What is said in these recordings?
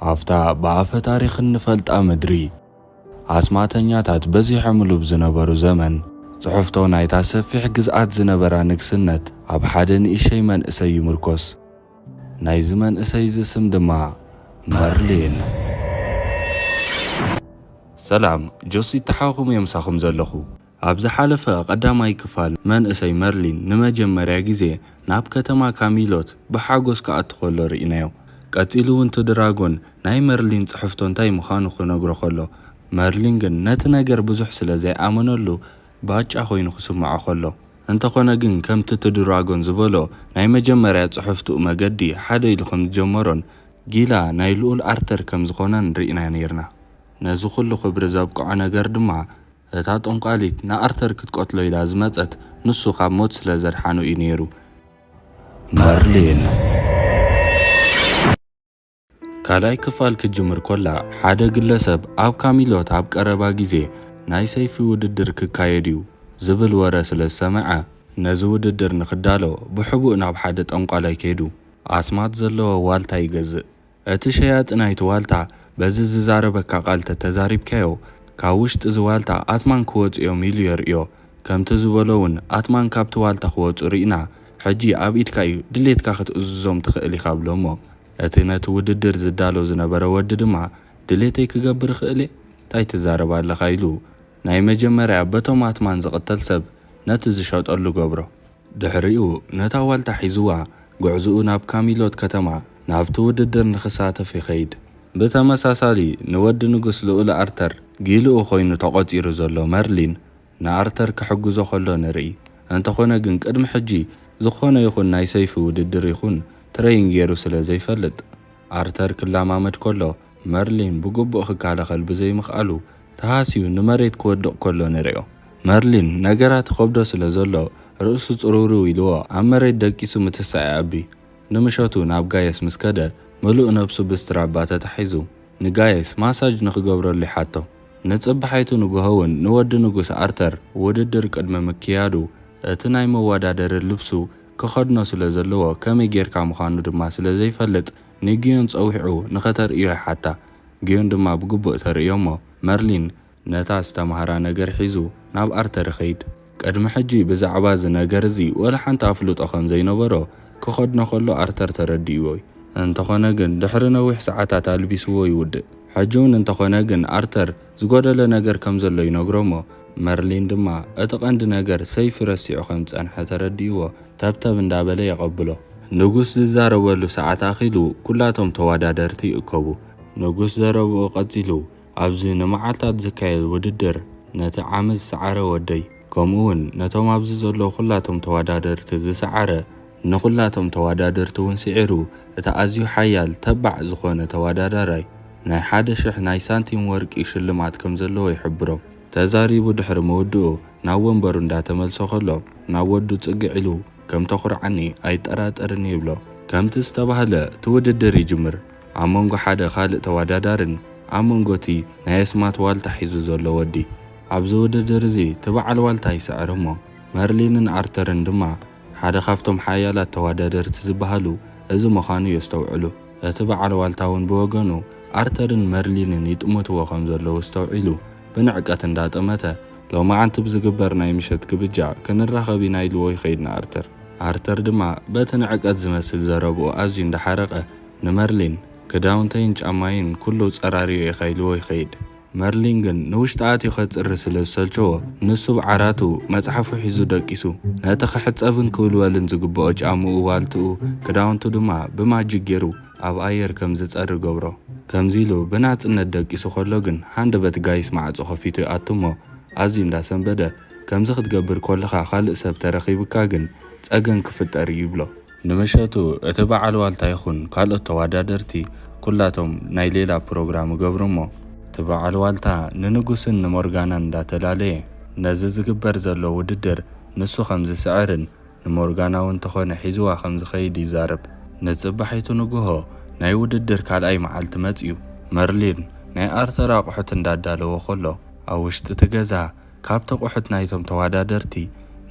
ኣብታ ብኣፈ ታሪኽ እንፈልጣ ምድሪ፣ ኣስማተኛታት በዚሖምሉ ብዝነበሩ ዘመን፣ ጽሑፍቶ ናይታ ሰፊሕ ግዝኣት ዝነበራ ንግስነት ኣብ ሓደ ንእሸይ መንእሰይ ይምርኮስ። ናይዚ መንእሰይ እዚ ስም ድማ መርሊን። ሰላም፣ ጆሲ ተሓኹም እየ ምሳኹም ዘለኹ። ኣብ ዝሓለፈ ቀዳማይ ክፋል፣ መንእሰይ መርሊን ንመጀመርያ ግዜ ናብ ከተማ ካሚሎት ብሓጎስ ክኣቱ ከሎ ርኢናዮ። ቀጺሉ እውን እቲ ድራጎን ናይ መርሊን ጽሕፍቶ እንታይ ምዃኑ ክነግሮ ከሎ፣ መርሊን ግን ነቲ ነገር ብዙሕ ስለ ዘይኣመነሉ፣ ባጫ ኮይኑ ክስምዖ ከሎ፣ እንተኾነ ግን ከምቲ እቲ ድራጎን ዝበሎ፣ ናይ መጀመርያ ጽሕፍትኡ መገዲ ሓደ ኢሉ ከም ዝጀመሮን ጊላ ናይ ልኡል ኣርተር ከም ዝኾነን ርኢና ነይርና። ነዚ ኩሉ ክብሪ ዘብቅዖ ነገር ድማ፣ እታ ጠንቋሊት ንኣርተር ክትቀትሎ ኢላ ዝመጸት፣ ንሱ ካብ ሞት ስለ ዘድሓኖ እዩ ነይሩ። መርሊን። ካልኣይ ክፋል ክትጅምር ኮላ፣ ሓደ ግለሰብ ኣብ ካሚሎት ኣብ ቀረባ ግዜ ናይ ሰይፊ ውድድር ክካየድ እዩ ዝብል ወረ ስለ ዝሰምዐ፣ ነዚ ውድድር ንክዳሎ ብሕቡእ ናብ ሓደ ጠንቋላይ ከይዱ ኣስማት ዘለዎ ዋልታ ይገዝእ። እቲ ሸያጢ ናይቲ ዋልታ፣ በዚ ዝዛረበካ ቃል ተተዛሪብካዮ፣ ካብ ውሽጢ እዚ ዋልታ ኣትማን ክወጹ እዮም ኢሉ የርእዮ። ከምቲ ዝበሎ እውን ኣትማን ካብቲ ዋልታ ክወጹ ርኢና፣ ሕጂ ኣብ ኢድካ እዩ፣ ድሌትካ ክትእዝዞም ትኽእል ኢኻ ብሎ እሞ፣ እቲ ነቲ ውድድር ዝዳሎ ዝነበረ ወዲ ድማ፣ ድሌተይ ክገብር እኽእል እየ? እንታይ ትዛረብ ኣለኻ? ኢሉ ናይ መጀመርያ በቶም ኣትማን ዝቕተል ሰብ ነቲ ዝሸጠሉ ገብሮ። ድሕሪኡ ነታ ዋልታ ሒዝዋ፣ ጉዕዝኡ ናብ ካሚሎት ከተማ ናብቲ ውድድር ንኽሳተፍ ይኸይድ። ብተመሳሳሊ ንወዲ ንጉስ ልኡል ኣርተር ጊልኡ ኮይኑ ተቖጺሩ ዘሎ መርሊን ንኣርተር ክሕግዞ ከሎ ንርኢ። እንተኾነ ግን ቅድሚ ሕጂ ዝኾነ ይኹን ናይ ሰይፊ ውድድር ይኹን ትረይን ገይሩ ስለ ዘይፈልጥ፣ ኣርተር ክለማመድ ከሎ መርሊን ብግቡእ ክከላኸል ብዘይምኽኣሉ ተሃስዩ ንመሬት ክወድቕ ከሎ ንሪኦ። መርሊን ነገራት ይኸብዶ ስለ ዘሎ ርእሱ ጽርውርው ኢልዎ ኣብ መሬት ደቂሱ ምትሳእ ይኣቢ። ንምሸቱ ናብ ጋየስ ምስ ከደ ምሉእ ነብሱ ብስትራባ ተታሒዙ ንጋየስ ማሳጅ ንኽገብረሉ ይሓቶ። ንጽባሓይቱ ንግሆ እውን ንወዲ ንጉስ ኣርተር ውድድር ቅድሚ ምክያዱ እቲ ናይ መወዳደሪ ልብሱ ክኸድኖ ስለ ዘለዎ ከመይ ጌርካ ምዃኑ ድማ ስለ ዘይፈልጥ ንግዮን ጸዊዑ ንኸተርእዮ ይሓታ። ግዮን ድማ ብግቡእ ተርእዮ እሞ መርሊን ነታ ዝተማህራ ነገር ሒዙ ናብ ኣርተር ይኸይድ። ቅድሚ ሕጂ ብዛዕባ እዚ ነገር እዚ ወላ ሓንቲ ኣፍልጦ ከም ዘይነበሮ ክኸድኖ ከሎ ኣርተር ተረዲእዎ እዩ። እንተኾነ ግን ድሕሪ ነዊሕ ሰዓታት ኣልቢስዎ ይውድእ። ሕጂ እውን እንተኾነ ግን ኣርተር ዝጎደለ ነገር ከም ዘሎ ይነግሮ እሞ መርሊን ድማ እቲ ቀንዲ ነገር ሰይፊ ረሲዑ ከም ዝጸንሐ ተረዲእዎ ተብተብ እንዳበለ የቐብሎ። ንጉስ ዝዛረበሉ ሰዓት ኣኺሉ ኩላቶም ተወዳደርቲ ይእከቡ። ንጉስ ዘረብኡ ቀጺሉ፣ ኣብዚ ንመዓልታት ዝካየድ ውድድር ነቲ ዓመት ዝሰዓረ ወደይ፣ ከምኡውን ነቶም ኣብዚ ዘለዉ ኩላቶም ተወዳደርቲ ዝሰዓረ፣ ንኹላቶም ተወዳደርቲ እውን ስዒሩ፣ እቲ ኣዝዩ ሓያል ተባዕ ዝኾነ ተወዳዳራይ ናይ ሓደ ሽሕ ናይ ሳንቲም ወርቂ ሽልማት ከም ዘለዎ ይሕብሮም። ተዛሪቡ ድሕሪ ምውድኡ ናብ ወንበሩ እንዳተመልሶ ከሎ፣ ናብ ወዱ ጽግዕ ኢሉ፣ "ከም ተኹርዓኒ ኣይጠራጠርን" ይብሎ። ከምቲ ዝተባህለ እቲ ውድድር ይጅምር። ኣብ መንጎ ሓደ ካልእ ተወዳዳርን ኣብ መንጎ እቲ ናይ ኣስማት ዋልታ ሒዙ ዘሎ ወዲ። ኣብዚ ውድድር እዚ እቲ በዓል ዋልታ ይስዕር እሞ፣ መርሊንን ኣርተርን ድማ ሓደ ካብቶም ሓያላት ተወዳደርቲ ዝበሃሉ እዚ ምዃኑ የስተውዕሉ። እቲ በዓል ዋልታ እውን ብወገኑ ኣርተርን መርሊንን ይጥምትዎ ከም ዘለዉ ኣስተውዒሉ ብንዕቀት እንዳጠመተ፣ "ሎማዓንቲ ብዝግበር ናይ ምሸት ግብጃ ክንራኸብ ኢና" ኢልዎ ይኸይድ ንኣርተር። ኣርተር ድማ በቲ ንዕቀት ዝመስል ዘረብኡ ኣዝዩ እንዳሓረቐ ንመርሊን፣ "ክዳውንተይን ጫማይን ኩሉ ጸራርዮ ኢኻ" ኢልዎ ይኸይድ። መርሊን ግን ንውሽጢ ኣትዩ ከጽሪ ስለ ዝሰልቸዎ፣ ንሱ ብዓራቱ መጽሓፉ ሒዙ ደቂሱ፣ ነቲ ክሕጸብን ክውልወልን ዝግብኦ ጫምኡ፣ ዋልትኡ፣ ክዳውንቱ ድማ ብማጂክ ገይሩ ኣብ ኣየር ከም ዝጸሪ ገብሮ። ከምዚ ኢሉ ብናጽነት ደቂሱ ከሎ ግን፣ ሃንደበት ጋይስ ማዕጾ ከፊቱ ይኣቱ እሞ፣ ኣዝዩ እንዳሰንበደ፣ "ከምዚ ክትገብር ከለኻ ካልእ ሰብ ተረኺብካ ግን ጸገም ክፍጠር እዩ" ይብሎ። ንምሸቱ እቲ በዓል ዋልታ ይኹን ካልኦት ተወዳደርቲ ኩላቶም ናይ ሌላ ፕሮግራም ይገብሩ እሞ፣ እቲ በዓል ዋልታ ንንጉስን ንሞርጋናን እንዳተላለየ ነዚ ዝግበር ዘሎ ውድድር ንሱ ከም ዝስዕርን ንሞርጋና እውን እንተኾነ ሒዝዋ ከም ዝኸይድ ይዛረብ። ንጽባሒቱ ንግሆ ናይ ውድድር ካልኣይ መዓልቲ መጺኡ። መርሊን ናይ ኣርተር ኣቑሑት እንዳዳለወ ከሎ፣ ኣብ ውሽጢ እቲ ገዛ ካብቲ ኣቑሑት ናይቶም ተወዳደርቲ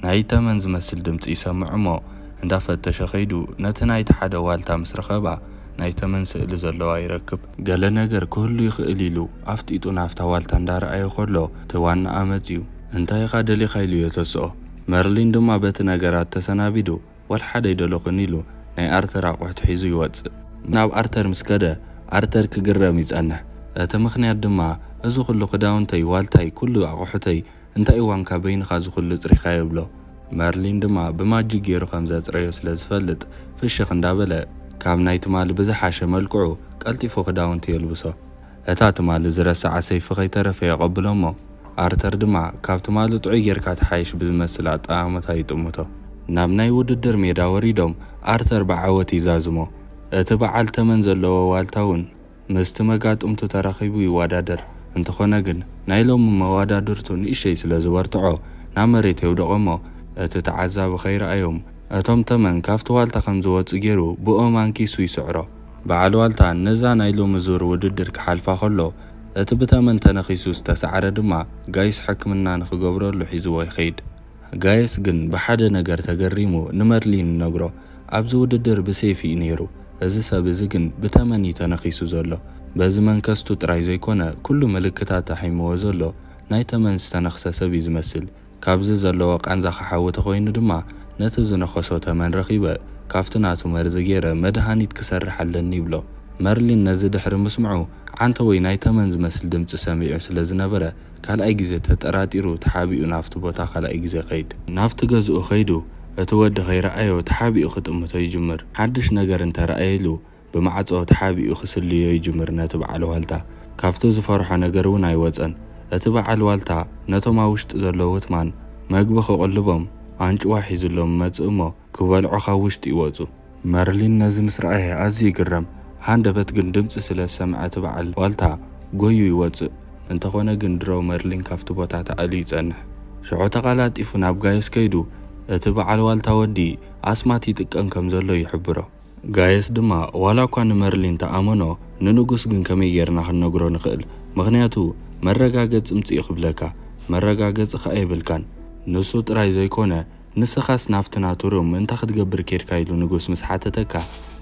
ናይ ተመን ዝመስል ድምጺ ይሰምዕ እሞ፣ እንዳፈተሸ ከይዱ ነቲ ናይቲ ሓደ ዋልታ ምስ ረኸባ፣ ናይ ተመን ስእሊ ዘለዋ ይረክብ። ገለ ነገር ክህሉ ይኽእል ኢሉ ኣፍጢጡ ናብታ ዋልታ እንዳረኣየ ከሎ፣ እቲ ዋናኣ መጺኡ። "እንታይ ኢኻ ደሊኻ?" ኢሉ የተስኦ። መርሊን ድማ በቲ ነገራት ተሰናቢዱ፣ "ዋላ ሓደ ኣይደለኹን" ኢሉ ናይ ኣርተር ኣቑሑት ሒዙ ይወጽእ። ናብ ኣርተር ምስ ከደ፣ ኣርተር ክግረም ይጸንሕ። እቲ ምኽንያት ድማ፣ "እዚ ኩሉ ክዳውንተይ፣ ዋልታይ፣ ኩሉ ኣቑሑተይ እንታይ እዋንካ በይንኻ ዝኹሉ ጽሪኻዮ?" ይብሎ። መርሊን ድማ ብማጂክ ገይሩ ከም ዘጽረዮ ስለ ዝፈልጥ፣ ፍሽኽ እንዳበለ፣ ካብ ናይ ትማሊ ብዝሓሸ መልክዑ ቀልጢፉ ክዳውንቲ የልብሶ። እታ ትማሊ ዝረስዓ ሰይፊ ከይተረፈ የቐብሎ እሞ፣ ኣርተር ድማ ካብ ትማሊ ጥዑይ ጌርካ ትሓይሽ ብዝመስል ኣጠማምታ ይጥምቶ። ናብ ናይ ውድድር ሜዳ ወሪዶም፣ ኣርተር ብዓወት ይዛዝሞ። እቲ በዓል ተመን ዘለዎ ዋልታ እውን ምስቲ መጋጥምቱ ተራኺቡ ይወዳደር። እንተኾነ ግን፣ ናይ ሎሚ መወዳድርቱ ንእሽተይ ስለ ዝበርትዖ፣ ናብ መሬት የውድቖ እሞ፣ እቲ ተዓዛቢ ከይረኣዮም፣ እቶም ተመን ካብቲ ዋልታ ከም ዝወጹ ገይሩ ብኦም ኣንኪሱ ይስዕሮ። በዓል ዋልታ ነዛ ናይ ሎሚ ዙር ውድድር ክሓልፋ ከሎ፣ እቲ ብተመን ተነኺሱ ዝተሳዕረ ድማ ጋይስ ሕክምና ንኽገብረሉ ሒዝዎ ይኸይድ። ጋየስ ግን ብሓደ ነገር ተገሪሙ ንመርሊን ይነግሮ። ኣብዚ ውድድር ብሴፍ እዩ ነይሩ። እዚ ሰብ እዚ ግን ብተመን እዩ ተነኺሱ ዘሎ። በዚ መንከስቱ ጥራይ ዘይኮነ፣ ኩሉ ምልክታት ተሓይምዎ ዘሎ ናይ ተመን ዝተነኽሰ ሰብ እዩ ዝመስል። ካብዚ ዘለዎ ቃንዛ ክሓዊ ተኾይኑ ድማ፣ ነቲ ዝነኸሶ ተመን ረኺበ፣ ካብቲ ናቱ መርዚ ገይረ መድሃኒት ክሰርሕ ኣለኒ ይብሎ። መርሊን ነዚ ድሕሪ ምስምዑ፣ ዓንተወይ ናይ ተመን ዝመስል ድምጺ ሰሚዑ ስለ ዝነበረ፣ ካልኣይ ግዜ ተጠራጢሩ ተሓቢኡ ናብቲ ቦታ ካልኣይ ግዜ ከይድ። ናብቲ ገዝኡ ከይዱ፣ እቲ ወዲ ከይረኣዮ ተሓቢኡ ክጥምቶ ይጅምር። ሓድሽ ነገር እንተረኣየሉ፣ ብማዕጾ ተሓቢኡ ክስልዮ ይጅምር ነቲ በዓል ዋልታ። ካብቲ ዝፈርሖ ነገር እውን ኣይወጸን። እቲ በዓል ዋልታ ነቶም ኣብ ውሽጢ ዘለዉ ትማን መግቢ ክቕልቦም ኣንጭዋ ሒዙሎም ይመጽእ እሞ፣ ክበልዑ ካብ ውሽጢ ይወጹ። መርሊን ነዚ ምስ ረኣየ ኣዝዩ ይግረም። ሃንደበት ግን ድምጺ ስለ ዝሰምዐ እቲ በዓል ዋልታ ጎዩ ይወጽእ። እንተኾነ ግን ድሮ መርሊን ካብቲ ቦታ ተኣልዩ ይጸንሕ። ሽዑ ተቐላጢፉ ናብ ጋየስ ከይዱ እቲ በዓል ዋልታ ወዲ ኣስማት ይጥቀም ከም ዘሎ ይሕብሮ። ጋየስ ድማ ዋላ እኳ ንመርሊን ተኣመኖ፣ ንንጉስ ግን ከመይ ጌርና ክንነግሮ ንኽእል? ምኽንያቱ መረጋገጺ ምጽእ ክብለካ፣ መረጋገጺ ከኣ የብልካን። ንሱ ጥራይ ዘይኮነ፣ ንስኻስ ናብቲ ናቱ ሩም እንታይ ክትገብር ኬድካ ኢሉ ንጉስ ምስ ሓተተካ፣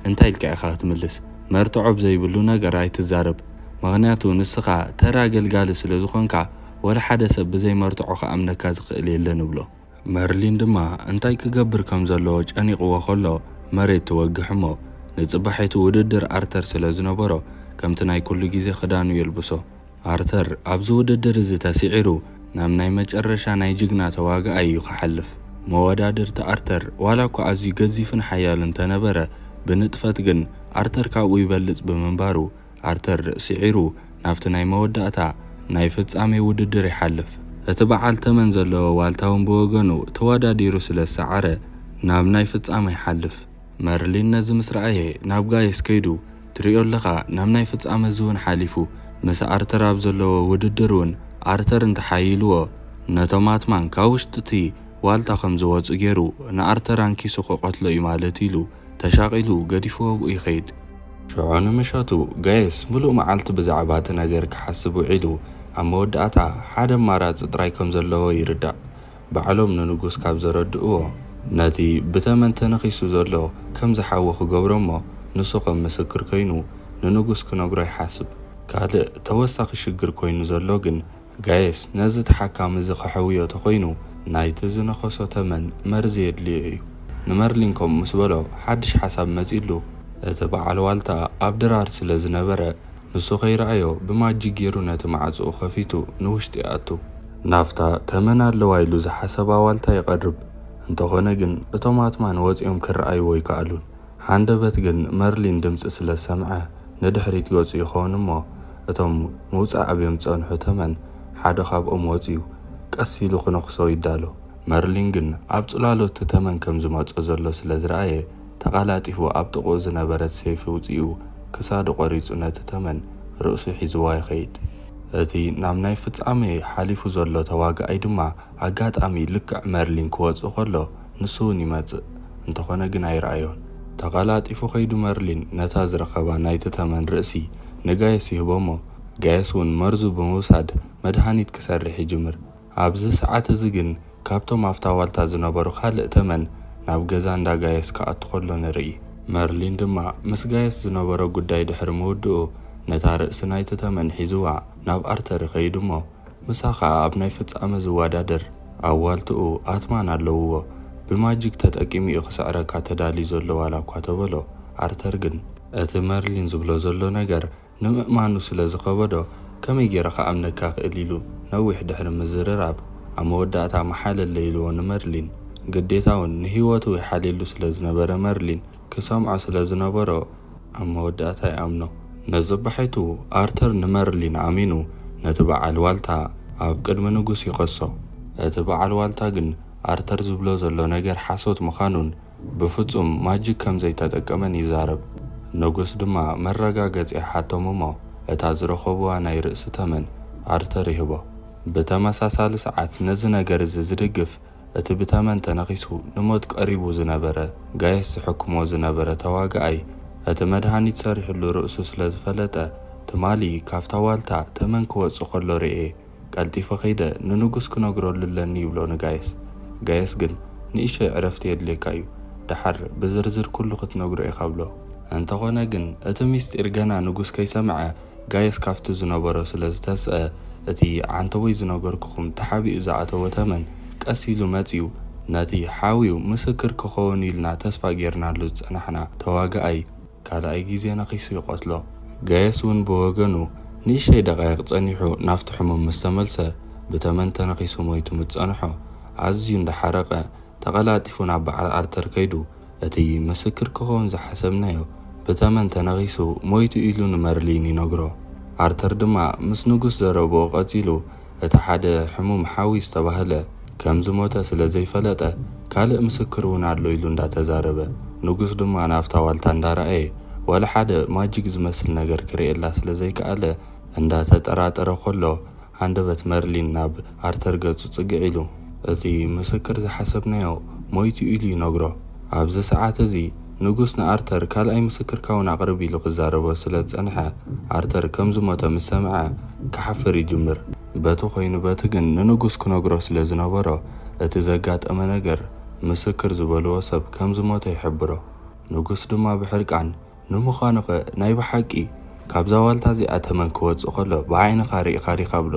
እንታይ ኢልካ ኢኻ ክትምልስ? መርትዖ ብዘይብሉ ነገር ኣይትዛረብ። ምኽንያቱ ንስኻ ተራ ኣገልጋሊ ስለ ዝኾንካ፣ ወላ ሓደ ሰብ ብዘይ መርትዖ ክኣምነካ ዝኽእል የለን እብሎ። መርሊን ድማ እንታይ ክገብር ከም ዘለዎ ጨኒቕዎ ከሎ፣ መሬት ትወግሕ እሞ፣ ንጽባሒቱ ውድድር ኣርተር ስለ ዝነበሮ፣ ከምቲ ናይ ኩሉ ግዜ ክዳኑ የልብሶ። ኣርተር ኣብዚ ውድድር እዚ ተስዒሩ፣ ናብ ናይ መጨረሻ ናይ ጅግና ተዋጋኣይ እዩ ክሓልፍ። መወዳድርቲ ኣርተር ዋላ እኳ ኣዝዩ ገዚፍን ሓያል እንተነበረ፣ ብንጥፈት ግን ኣርተር ካብኡ ይበልጽ ብምንባሩ፣ ኣርተር ስዒሩ ናብቲ ናይ መወዳእታ ናይ ፍጻሜ ውድድር ይሓልፍ። እቲ በዓል ተመን ዘለዎ ዋልታ እውን ብወገኑ ተወዳዲሩ ስለ ዝሰዓረ፣ ናብ ናይ ፍጻሜ ይሓልፍ። መርሊን ነዚ ምስ ረኣየ ናብ ጋይስ ከይዱ፣ "ትሪኦ ኣለኻ፣ ናብ ናይ ፍጻመ እዚ እውን ሓሊፉ፣ ምስ ኣርተር ኣብ ዘለዎ ውድድር እውን ኣርተር እንተሓይልዎ፣ ነቶም ኣትማን ካብ ውሽጢ እቲ ዋልታ ከም ዝወጹ ገይሩ ንኣርተር ኣንኪሱ ክቐትሎ እዩ ማለት" ኢሉ ተሻቒሉ ገዲፍዎ ኣብኡ ይኸይድ። ሽዑ ንምሸቱ ጋይስ ምሉእ መዓልቲ ብዛዕባ እቲ ነገር ክሓስብ ውዒሉ፣ ኣብ መወዳእታ ሓደ ኣማራጺ ጥራይ ከም ዘለዎ ይርዳእ። ባዕሎም ንንጉስ ካብ ዘረድእዎ፣ ነቲ ብተመን ተነኺሱ ዘሎ ከም ዝሓዊ ክገብሮ እሞ፣ ንሱ ከም ምስክር ኮይኑ ንንጉስ ክነግሮ ይሓስብ። ካልእ ተወሳኺ ሽግር ኮይኑ ዘሎ ግን፣ ጋየስ ነዚ ተሓካሚ እዚ ከሕውዮ ተኾይኑ፣ ናይቲ ዝነኸሶ ተመን መርዚ የድልዮ እዩ። ንመርሊን ከምኡ ምስ በሎ፣ ሓድሽ ሓሳብ መጺእሉ፣ እቲ በዓል ዋልታ ኣብ ድራር ስለ ዝነበረ፣ ንሱ ከይረኣዮ ብማጂክ ገይሩ ነቲ ማዕጾኡ ከፊቱ ንውሽጢ ይኣቱ። ናብታ ተመን ኣለዋ ኢሉ ዝሓሰባ ዋልታ ይቐርብ። እንተኾነ ግን፣ እቶም ኣትማን ወጺኦም ክረኣይዎ ኣይከኣሉን። ሃንደበት ግን መርሊን ድምጺ ስለ ዝሰምዐ ንድሕሪት ገጹ ይኸውን እሞ፣ እቶም ምውጻእ ኣብዮም ዝጸንሑ ተመን ሓደ ካብኦም ወጺኡ ቀስ ኢሉ ክነኽሶ ይዳሎ። መርሊን ግን ኣብ ጽላሎት እቲ ተመን ከም ዝመጾ ዘሎ ስለ ዝረኣየ፣ ተቐላጢፉ ኣብ ጥቕኡ ዝነበረት ሰይፊ ውጺኡ ክሳዱ ቆሪጹ ነቲ ተመን ርእሱ ሒዝዋ ይኸይድ። እቲ ናብ ናይ ፍጻሜ ሓሊፉ ዘሎ ተዋጋኣይ ድማ ኣጋጣሚ ልክዕ መርሊን ክወጽእ ከሎ ንሱ እውን ይመጽእ። እንተኾነ ግን ኣይረኣዮን። ተቐላጢፉ ከይዱ መርሊን ነታ ዝረኸባ ናይቲ ተመን ርእሲ ንጋየስ ይህቦ እሞ፣ ጋየስ እውን መርዙ ብምውሳድ መድሃኒት ክሰርሕ ይጅምር። ኣብዚ ሰዓት እዚ ግን ካብቶም ኣብታ ዋልታ ዝነበሩ ካልእ ተመን ናብ ገዛ እንዳ ጋየስ ክኣቱ ከሎ ንርኢ። መርሊን ድማ ምስ ጋየስ ዝነበሮ ጉዳይ ድሕሪ ምውድኡ፣ ነታ ርእሲ ናይቲ ተመን ሒዝዋ ናብ ኣርተር ይኸይድ እሞ፣ ምሳኻ ኣብ ናይ ፍጻመ ዝወዳደር ኣዋልትኡ ኣትማን ኣለውዎ፣ ብማጂክ ተጠቂሙ እዩ ክስዕረካ ተዳልዩ ዘሎ ዋላ እኳ ተበሎ። ኣርተር ግን እቲ መርሊን ዝብሎ ዘሎ ነገር ንምእማኑ ስለ ዝኸበዶ፣ ከመይ ገይረ ክኣምነካ ክእል ኢሉ ነዊሕ ድሕሪ ምዝርራብ፣ ኣብ መወዳእታ መሓለለ ኢልዎ ንመርሊን። ግዴታ እውን ንህይወቱ ይሓልየሉ ስለ ዝነበረ፣ መርሊን ክሰምዖ ስለ ዝነበሮ፣ ኣብ መወዳእታ ይኣምኖ። ንጽባሒቱ ኣርተር ንመርሊን ኣሚኑ ነቲ በዓል ዋልታ ኣብ ቅድሚ ንጉስ ይኸሶ። እቲ በዓል ዋልታ ግን ኣርተር ዝብሎ ዘሎ ነገር ሓሶት ምዃኑን ብፍጹም ማጂክ ከም ዘይተጠቀመን ይዛረብ። ንጉስ ድማ መረጋገጺ ይሓቶም እሞ፣ እታ ዝረኸብዋ ናይ ርእሲ ተመን ኣርተር ይህቦ። ብተመሳሳሊ ሰዓት ነዚ ነገር እዚ ዝድግፍ፣ እቲ ብተመን ተነኺሱ ንሞት ቀሪቡ ዝነበረ ጋየስ ዝሕክሞ ዝነበረ ተዋጋኣይ፣ እቲ መድሃኒት ሰሪሕሉ ርእሱ ስለ ዝፈለጠ፣ ትማሊ ካብታ ዋልታ ተመን ክወጽእ ከሎ ርእየ፣ ቀልጢፈ ከይደ ንንጉስ ክነግረሉ ኣለኒ ይብሎ ንጋየስ። ጋየስ ግን ንእሽተይ ዕረፍቲ የድልየካ እዩ፣ ደሓር ብዝርዝር ኩሉ ክትነግሮ ኢኻ ብሎ። እንተኾነ ግን እቲ ሚስጢር ገና ንጉስ ከይሰምዐ፣ ጋየስ ካብቲ ዝነበሮ ስለ ዝተስአ፣ እቲ ዓንተቦይ ዝነገርኩኹም ተሓቢኡ ዝኣተወ ተመን ቀስ ኢሉ መጺኡ፣ ነቲ ሓዊኡ ምስክር ክኸውን ኢልና ተስፋ ጌርናሉ ዝጸናሕና ተዋጋኣይ ካልኣይ ግዜ ነኺሱ ይቐትሎ። ጋየስ እውን ብወገኑ ንእሽተይ ደቓይቕ ጸኒሑ ናብቲ ሕሙም ምስ ተመልሰ፣ ብተመን ተነኺሱ ሞይቱ ምስ ጸንሖ፣ ኣዝዩ እንዳሓረቐ ተቐላጢፉ ናብ በዓል ኣርተር ከይዱ፣ እቲ ምስክር ክኸውን ዝሓሰብናዮ ብተመን ተነኺሱ ሞይቱ ኢሉ ንመርሊን ይነግሮ። ኣርተር ድማ ምስ ንጉስ ዘረብኡ ቀጺሉ፣ እቲ ሓደ ሕሙም ሓዊ ዝተባህለ ከም ዝሞተ ስለ ዘይፈለጠ፣ ካልእ ምስክር እውን ኣሎ ኢሉ እንዳተዛረበ፣ ንጉስ ድማ ናብታ ዋልታ እንዳረኣየ፣ ወላ ሓደ ማጂክ ዝመስል ነገር ክርእየላ ስለ ዘይከኣለ እንዳተጠራጠረ ከሎ፣ ሃንደበት መርሊን ናብ ኣርተር ገጹ ጽግዕ ኢሉ፣ "እቲ ምስክር ዝሓሰብናዮ ሞይቱ" ኢሉ ይነግሮ። ኣብዚ ሰዓት እዚ ንጉስ ንኣርተር "ካልኣይ ምስክርካ እውን ኣቕርብ" ኢሉ ክዛረቦ ስለ ዝጸንሐ፣ ኣርተር ከም ዝሞተ ምስ ሰምዐ ክሓፍር ይጅምር። በቲ ኮይኑ በቲ ግን ንንጉስ ክነግሮ ስለ ዝነበሮ፣ እቲ ዘጋጠመ ነገር ምስክር ዝበልዎ ሰብ ከም ዝሞተ ይሕብሮ። ንጉስ ድማ ብሕርቃን፣ "ንምዃኑኸ ናይ ብሓቂ ካብዛ ዋልታ እዚኣ ተመን ክወጽእ ከሎ ብዓይንኻ ርኢኻ ዲኻ?" ብሎ።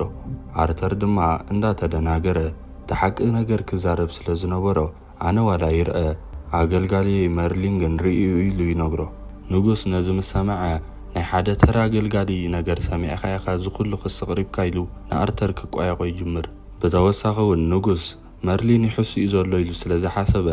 ኣርተር ድማ እንዳተደናገረ፣ "እቲ ሓቂ ነገር ክዛረብ ስለ ዝነበሮ፣ ኣነ ዋላ ይርአ፣ ኣገልጋሊ መርሊን ግን ርእዩ" ኢሉ ይነግሮ። ንጉስ ነዚ ምስ ሰምዐ፣ "ናይ ሓደ ተራ ኣገልጋሊ ነገር ሰሚዕኻ ኢኻ እዚ ኩሉ ክሲ ኣቕሪብካ?" ኢሉ ንኣርተር ክቋየቖ ይጅምር። ብተወሳኺ እውን ንጉስ መርሊን ይሕሱ እዩ ዘሎ ኢሉ ስለ ዝሓሰበ፣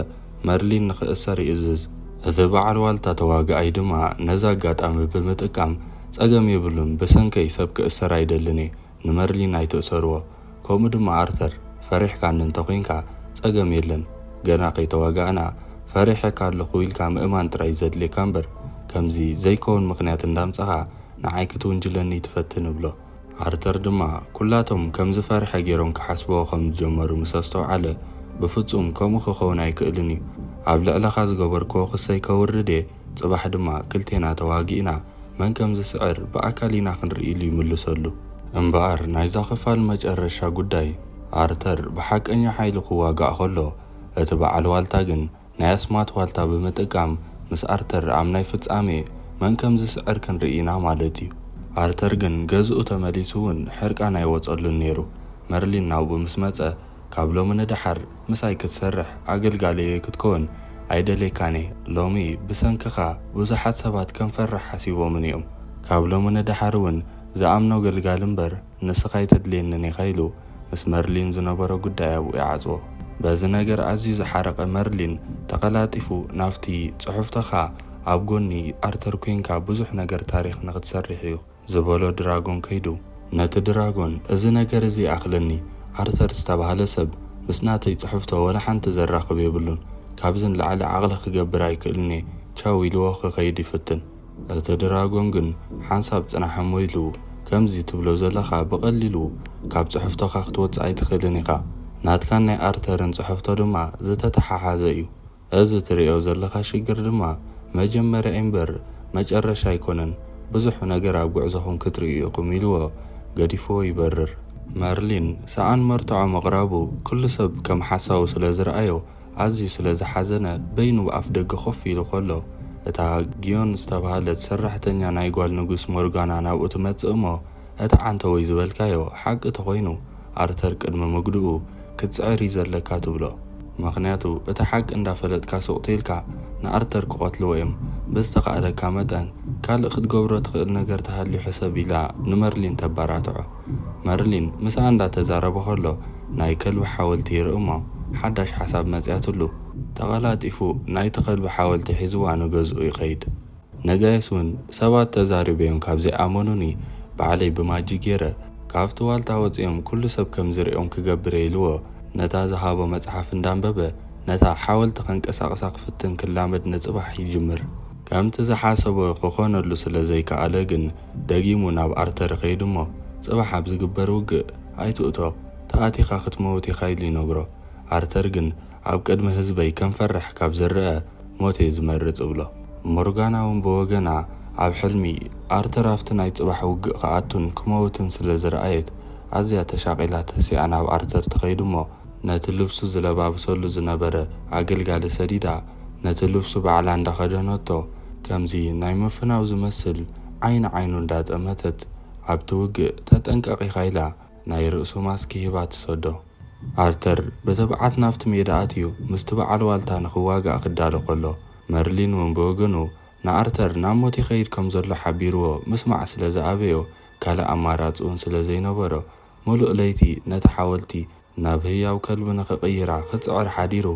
መርሊን ንኽእሰር ይእዝዝ። እቲ በዓል ዋልታ ተዋጋኣይ ድማ ነዚ ኣጋጣሚ ብምጥቃም፣ "ጸገም የብሉን፣ ብሰንከይ ሰብ ክእሰር ኣይደልን እየ፣ ንመርሊን ኣይትእሰርዎ። ከምኡ ድማ ኣርተር፣ ፈሪሕካኒ እንተኾይንካ ጸገም የለን፣ ገና ከይተዋጋእና ፈሪሐካ ኣለኹ ኢልካ ምእማን ጥራይ ዘድልየካ እምበር፣ ከምዚ ዘይከውን ምኽንያት እንዳምጻኻ ንዓይ ክትውንጅለኒ ትፈትን?" እብሎ። ኣርተር ድማ ኩላቶም ከም ዝፈርሐ ገይሮም ክሓስብዎ ከም ዝጀመሩ ምስ ኣስተውዓለ፣ "ብፍጹም ከምኡ ክኸውን ኣይክእልን እዩ። ኣብ ልዕለኻ ዝገበርክዎ ክሰይ ከውርድ እየ፣ ጽባሕ ድማ ክልቴና ተዋጊእና መን ከም ዝስዕር ብኣካል ኢና ክንርኢ" ኢሉ ይምልሰሉ። እምበኣር ናይዛ ክፋል መጨረሻ ጉዳይ፣ ኣርተር ብሓቀኛ ሓይሉ ክዋጋእ ከሎ፣ እቲ በዓል ዋልታ ግን ናይ ኣስማት ዋልታ ብምጥቃም ምስ ኣርተር ኣብ ናይ ፍጻሜ መን ከም ዝስዕር ክንርኢ ኢና ማለት እዩ። ኣርተር ግን ገዝኡ ተመሊሱ እውን ሕርቃን ኣይወጸሉን ነይሩ። መርሊን ናብኡ ምስ መጸ፣ "ካብ ሎሚ ንደሓር ምሳይ ክትሰርሕ ኣገልጋለየ ክትከውን ኣይደልየካን እየ። ሎሚ ብሰንክኻ ብዙሓት ሰባት ከም ፈርሕ ሓሲቦምን እዮም። ካብ ሎሚ ንደሓር እውን ዝኣምኖ ኣገልጋሊ እምበር ንስኻ ኣይተድልየንን ኢኻ" ኢሉ ምስ መርሊን ዝነበሮ ጉዳይ ኣብኡ ይዓጽዎ። በዚ ነገር ኣዝዩ ዝሓረቐ መርሊን ተቐላጢፉ ናብቲ "ጽሑፍቶኻ ኣብ ጎኒ ኣርተር ኮይንካ ብዙሕ ነገር ታሪኽ ንኽትሰርሕ እዩ" ዝበሎ ድራጎን ከይዱ፣ ነቲ ድራጎን "እዚ ነገር እዚ ይኣኽለኒ፣ ኣርተር ዝተባህለ ሰብ ምስ ናተይ ጽሑፍቶ ወላ ሓንቲ ዘራኽብ የብሉን፣ ካብዚ ንላዕሊ ዓቕሊ ክገብር ኣይክእልን እየ፣ ቻው" ኢልዎ ክኸይድ ይፍትን። እቲ ድራጎን ግን ሓንሳብ ጽናሕ እሞ ኢሉ፣ "ከምዚ ትብሎ ዘለኻ ብቐሊሉ ካብ ጽሑፍቶኻ ክትወጽእ ኣይትኽእልን ኢኻ። ናትካን ናይ ኣርተርን ጽሑፍቶ ድማ ዝተተሓሓዘ እዩ። እዚ ትርእዮ ዘለኻ ሽግር ድማ መጀመርያ እምበር መጨረሻ ኣይኮነን። ብዙሕ ነገር ኣብ ጉዕዞኹም ክትርእዩ ኢኹም" ኢልዎ ገዲፍዎ ይበርር። መርሊን ሰኣን መርትዖ ምቕራቡ ኩሉ ሰብ ከም ሓሳዊ ስለ ዝረኣዮ፣ ኣዝዩ ስለ ዝሓዘነ በይኑ ኣፍ ደገ ኮፍ ኢሉ ከሎ፣ እታ ጊዮን ዝተባህለት ሰራሕተኛ ናይ ጓል ንጉስ ሞርጋና ናብኡ ትመጽእ እሞ፣ እቲ ዓንተወይ ዝበልካዮ ሓቂ ተኾይኑ፣ ኣርተር ቅድሚ ምግድኡ ክትጽዕር እዩ ዘለካ ትብሎ። ምኽንያቱ እቲ ሓቂ እንዳፈለጥካ ሱቕ ተይልካ ንኣርተር ክቐትልዎ እዮም። ብዝተኻእለካ መጠን ካልእ ክትገብሮ ትኽእል ነገር ተሃልዩ ሕሰብ ኢላ ንመርሊን ተባራትዖ። መርሊን ምስኣ እንዳተዛረበ ከሎ ናይ ከልቢ ሓወልቲ ይርኢ እሞ ሓዳሽ ሓሳብ መጽያትሉ። ተቐላጢፉ ናይቲ ከልቢ ሓወልቲ ሒዝዋ ንገዝኡ ይኸይድ። ነጋይስ እውን ሰባት ተዛሪበዮም ካብ ዘይኣመኑኒ ባዕለይ ብማጂክ ገይረ ካብቲ ዋልታ ወፂኦም ኩሉ ሰብ ከም ዝርእዮም ክገብር እየ ኢልዎ ነታ ዝሃቦ መፅሓፍ እንዳንበበ ነታ ሓወልቲ ከንቀሳቕሳ ክፍትን ክላመድ ንፅባሕ ይጅምር። ከምቲ ዝሓሰቦ ክኾነሉ ስለ ዘይከኣለ ግን ደጊሙ ናብ ኣርተር ይኸይድ እሞ ፅባሕ ኣብ ዝግበር ውግእ ኣይትእቶ፣ ተኣቲኻ ክትመውት ኢኻ ኢሉ ይነግሮ። ኣርተር ግን ኣብ ቅድሚ ህዝበይ ከም ፈራሕ ካብ ዝረአ ሞት እየ ዝመርጽ እብሎ። ሞርጋና እውን ብወገና ኣብ ሕልሚ ኣርተር ኣብቲ ናይ ጽባሕ ውግእ ክኣቱን ክመውትን ስለ ዝረኣየት ኣዝያ ተሻቒላ ተሲኣ ናብ ኣርተር ትኸይድ እሞ ነቲ ልብሱ ዝለባብሰሉ ዝነበረ ኣገልጋሊ ሰዲዳ ነቲ ልብሱ ባዕላ እንዳኸደነቶ ከምዚ ናይ ምፍናው ዝመስል ዓይኒ ዓይኑ እንዳጠመተት ኣብቲ ውግእ ተጠንቀቕ ኢኻ ኢላ ናይ ርእሱ ማስክ ሂባ ትሰዶ። ኣርተር ብትብዓት ናብቲ ሜዳ ኣትዩ ምስቲ በዓል ዋልታ ንኽዋጋእ ክዳሎ ከሎ፣ መርሊን እውን ብወገኑ ንኣርተር ናብ ሞት ይኸይድ ከም ዘሎ ሓቢርዎ ምስማዕ ስለ ዝኣበዮ፣ ካልእ ኣማራጺ እውን ስለ ዘይነበሮ፣ ምሉእ ለይቲ ነቲ ሓወልቲ ናብ ህያው ከልቢ ንኽቕይራ ክጽዕር ሓዲሩ፣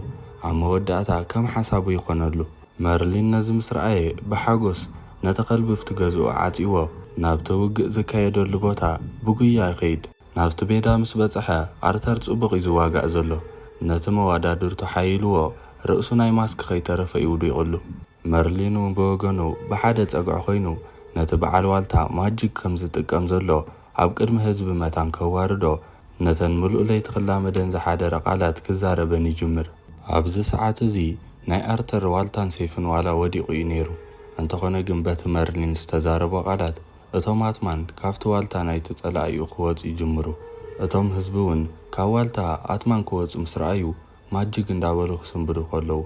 ኣብ መወዳእታ ከም ሓሳቡ ይኾነሉ። መርሊን ነዚ ምስ ረኣየ ብሓጎስ ነቲ ከልቢ ኣብቲ ገዝኡ ዓጺዎ ናብቲ ውግእ ዝካየደሉ ቦታ ብጉያ ይኸይድ። ናብቲ ሜዳ ምስ በጽሐ ኣርተር ጽቡቕ እዩ ዝዋጋእ ዘሎ። ነቲ መዋዳድርቱ ሓይልዎ ርእሱ ናይ ማስክ ከይተረፈ እዩ ውዲቑሉ። መርሊን እውን ብወገኑ ብሓደ ጸግዒ ኮይኑ ነቲ በዓል ዋልታ ማጂክ ከም ዝጥቀም ዘሎ ኣብ ቅድሚ ህዝቢ መታን ከዋርዶ ነተን ምሉእ ለይቲ ክላመደን ዝሓደረ ቃላት ክዛረበን ይጅምር። ኣብዚ ሰዓት እዚ ናይ ኣርተር ዋልታን ሴፍን ዋላ ወዲቑ እዩ ነይሩ። እንተኾነ ግን በቲ መርሊን ዝተዛረቦ ቃላት እቶም ኣትማን ካብቲ ዋልታ ናይቲ ጸላኢኡ ክወጹ ይጅምሩ። እቶም ህዝቢ እውን ካብ ዋልታ ኣትማን ክወጹ ምስ ረኣዩ ማጅግ እንዳበሉ ክስንብዱ ከለዉ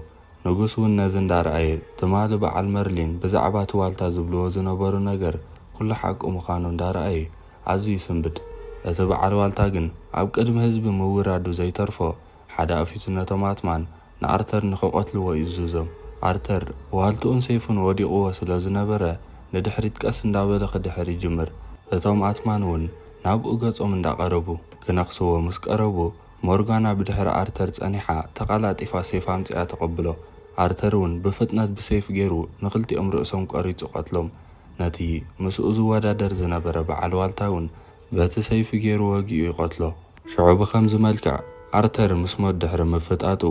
ንጉስ እውን ነዚ እንዳረኣየ ትማሊ በዓል መርሊን ብዛዕባ እቲ ዋልታ ዝብልዎ ዝነበሩ ነገር ኩሉ ሓቂ ምዃኑ እንዳረኣየ ኣዝዩ ይስንብድ። እቲ በዓል ዋልታ ግን ኣብ ቅድሚ ህዝቢ ምውራዱ ዘይተርፎ ሓደ ኣፊቱ ነቶም ኣትማን ንኣርተር ንኽቐትልዎ ይእዝዞም። ኣርተር ዋልትኡን ሴፉን ወዲቕዎ ስለ ዝነበረ ንድሕሪት ቀስ እንዳበለ ክድሕር ይጅምር። እቶም ኣትማን እውን ናብኡ ገጾም እንዳቐረቡ ክነኽስዎ ምስ ቀረቡ ሞርጋና ብድሕሪ ኣርተር ጸኒሓ ተቐላጢፋ ሴፍ ኣምጺኣ ተቐብሎ። ኣርተር እውን ብፍጥነት ብሴፍ ገይሩ ንኽልቲኦም ርእሶም ቆሪጹ ቀትሎም። ነቲ ምስኡ ዝወዳደር ዝነበረ በዓል ዋልታ እውን በቲ ሰይፊ ገይሩ ወጊኡ ይቐትሎ። ሽዑ ብኸምዚ መልክዕ ኣርተር ምስ ሞት ድሕሪ ምፍጣጡ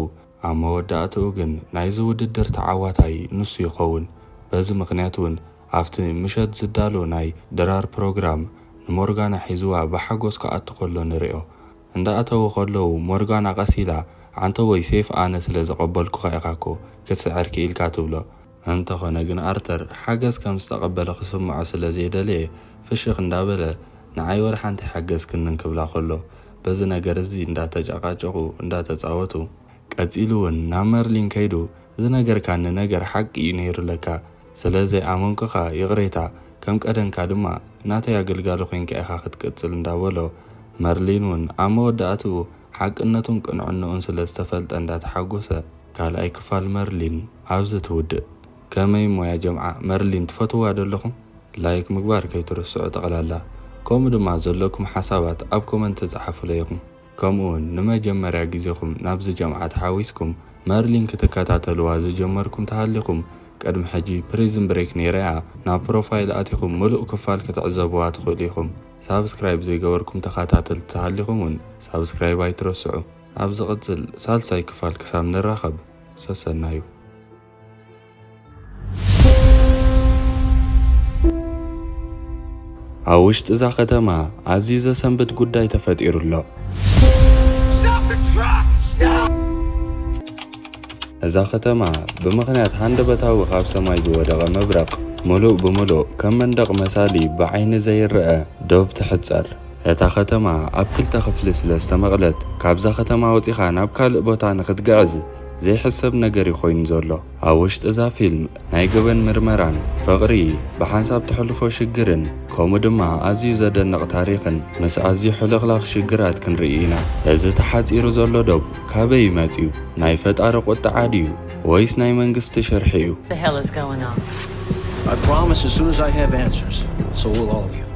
ኣብ መወዳእትኡ ግን ናይዚ ውድድር ተዓዋታይ ንሱ ይኸውን። በዚ ምኽንያት እውን ኣብቲ ምሸት ዝዳሎ ናይ ድራር ፕሮግራም ንሞርጋና ሒዝዋ ብሓጎስ ክኣቱ ከሎ ንርእዮ። እንዳኣተዉ ከለዉ ሞርጋና ቀስ ኢላ ዓንተቦይ ሴፍ ኣነ ስለ ዘቐበልኩኻ ኢኻ እኮ ክትስዕር ክኢልካ ትብሎ። እንተኾነ ግን ኣርተር ሓገዝ ከም ዝተቐበለ ክስምዖ ስለ ዘይደለየ ፍሽኽ እንዳበለ ንዓይ ወላ ሓንቲ ሓገዝክንን ክብላ ከሎ በዚ ነገር እዚ እንዳተጨቃጨቑ እንዳተጻወቱ ቀጺሉ እውን ናብ መርሊን ከይዱ ዝነገርካኒ ነገር ሓቂ እዩ ነይሩ ለካ ስለ ዘይኣመንኩኻ ይቕሬታ ከም ቀደምካ ድማ ናተይ ኣገልጋሊ ኮይንካ ኢኻ ክትቅጽል እንዳበሎ መርሊን እውን ኣብ መወዳእትኡ ሓቅነቱን ቅንዕንኡን ስለ ዝተፈልጠ እንዳተሓጎሰ ካልኣይ ክፋል መርሊን ኣብዚ ትውድእ። ከመይ እሞ ያ ጀምዓ መርሊን ትፈትዋ ዶ ኣለኹም? ላይክ ምግባር ከይትርስዑ ጠቕላላ ከምኡ ድማ ዘለኩም ሓሳባት ኣብ ኮመንት ጸሓፉለይ ኢኹም። ከምኡ እውን ንመጀመርያ ግዜኹም ናብዚ ጀምዓ ተሓዊስኩም መርሊን ክትከታተልዋ ዝጀመርኩም ተሃሊኹም ቅድሚ ሕጂ ፕሪዝን ብሬክ ነይራ እያ ናብ ፕሮፋይል ኣቲኹም ምሉእ ክፋል ክትዕዘብዋ ትኽእሉ ኢኹም። ሳብስክራይብ ዘይገበርኩም ተኸታተልቲ ተሃሊኹም እውን ሳብስክራይብ ኣይትረስዑ። ኣብ ዝቕጽል ሳልሳይ ክፋል ክሳብ ንራኸብ ሰሰናዩ። ኣብ ውሽጢ እዛ ከተማ ኣዝዩ ዘሰንብድ ጉዳይ ተፈጢሩ ኣሎ። እዛ ከተማ ብምኽንያት ሃንደበታዊ ካብ ሰማይ ዝወደቐ መብረቕ ምሉእ ብምሉእ ከም መንደቕ መሳሊ ብዓይኒ ዘይረኣ ዶብ ትሕጸር። እታ ከተማ ኣብ ክልተ ክፍሊ ስለ ዝተመቕለት፣ ካብዛ ከተማ ወጺኻ ናብ ካልእ ቦታ ንኽትግዕዝ ዘይሕሰብ ነገር እዩ ኮይኑ ዘሎ። ኣብ ውሽጢ እዛ ፊልም ናይ ገበን ምርመራን ፍቕሪ፣ ብሓንሳብ ተሕልፎ ሽግርን ከምኡ ድማ ኣዝዩ ዘደንቕ ታሪኽን ምስ ኣዝዩ ሕልኽላኽ ሽግራት ክንርኢ ኢና። እዚ ተሓጺሩ ዘሎ ዶብ ካበይ ይመጽዩ? ናይ ፈጣሪ ቁጥዓ ድዩ ወይስ ናይ መንግስቲ ሽርሒ እዩ? The hell is going on? I promise as soon as I have answers, so will all of you.